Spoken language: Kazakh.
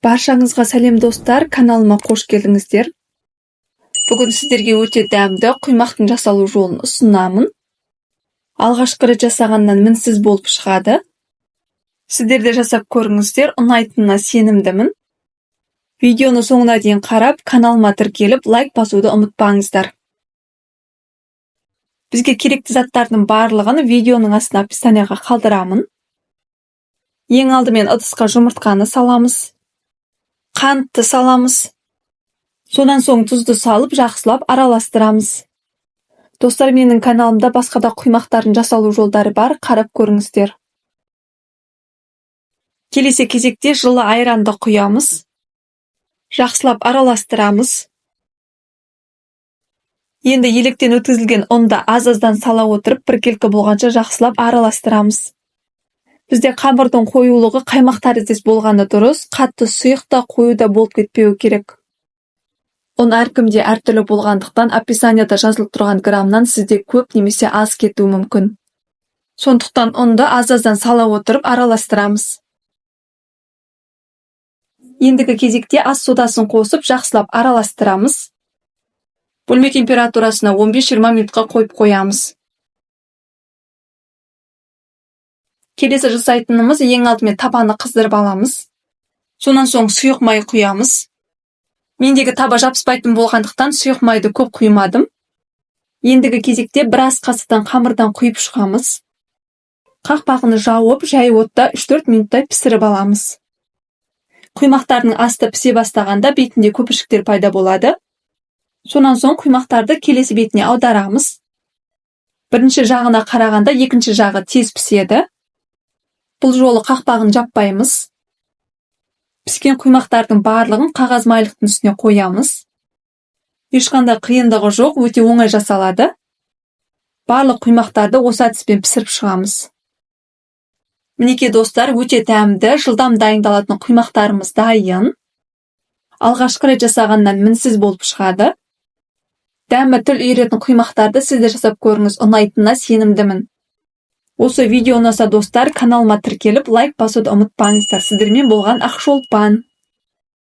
Баршаңызға сәлем, достар! Каналыма қош келдіңіздер. Бүгін сіздерге өте дәмді құймақтың жасалу жолын ұсынамын. Алғашқы рет жасағаннан мінсіз болып шығады. Сіздер де жасап көріңіздер, ұнайтынына сенімдімін. Видеоны соңына дейін қарап, каналыма тіркеліп, лайк басуды ұмытпаңыздар. Бізге керекті заттардың барлығын видеоның астына, описанияға қалдырамын. Ең алдымен ыдысқа жұмыртқаны саламыз, қантты саламыз, содан соң тұзды салып, жақсылап араластырамыз. Достар, менің каналымда басқа да құймақтардың жасалу жолдары бар, қарап көріңіздер. Келесі кезекте жылы айранды құямыз, жақсылап араластырамыз. Енді електен өткізілген ұнды аз-аздан сала отырып, біркелкі болғанша жақсылап араластырамыз. Бізде қамырдың қоюлығы қаймақ тәріздес болғаны дұрыс, қатты сұйық та, қою да болып кетпеуі керек. Ұн әркімде әртүрлі болғандықтан, описанияда жазылып тұрған граммнан сізде көп немесе аз кетуі мүмкін. Сондықтан ұнды аз-аздан сала отырып араластырамыз. Ендігі кезекте ас содасын қосып, жақсылап араластырамыз. Бөлме температурасына 15-20 минутқа қойып қоямыз. Келесі жасайтынымыз: ең алдымен табаны қыздырып аламыз. Сонан соң сұйық май құямыз. Мендегі таба жабыспайтын болғандықтан, сұйық майды көп құймадым. Ендігі кезекте бір ас қасықтан қамырдан құйып шығамыз. Қақпағын жауып, жай отта 3-4 минуттай пісіріп аламыз. Құймақтардың асты пісе бастағанда, бетінде көпіршіктер пайда болады. Сонан соң құймақтарды келесі бетіне аударамыз. Бірінші жағына қарағанда екінші жағы тез піседі. Бұл жолы қақпағын жаппаймыз. Піскен құймақтардың барлығын қағаз майлықтың үстіне қоямыз. Ешқандай қиындығы жоқ, өте оңай жасалады. Барлық құймақтарды осы әдіспен пісіріп шығамыз. Мінекей, достар, өте дәмді, жылдам дайындалатын құймақтарымыз дайын. Алғашқы рет жасағаннан мінсіз болып шығады. Дәмі тіл үйіретін құймақтарды сіз де жасап көріңіз, ұнайтынына сенімдімін. Осы видео ұнаса, достар, каналыма тіркеліп, лайк басуды ұмытпаңыздар. Сіздермен болған Ақшолпан.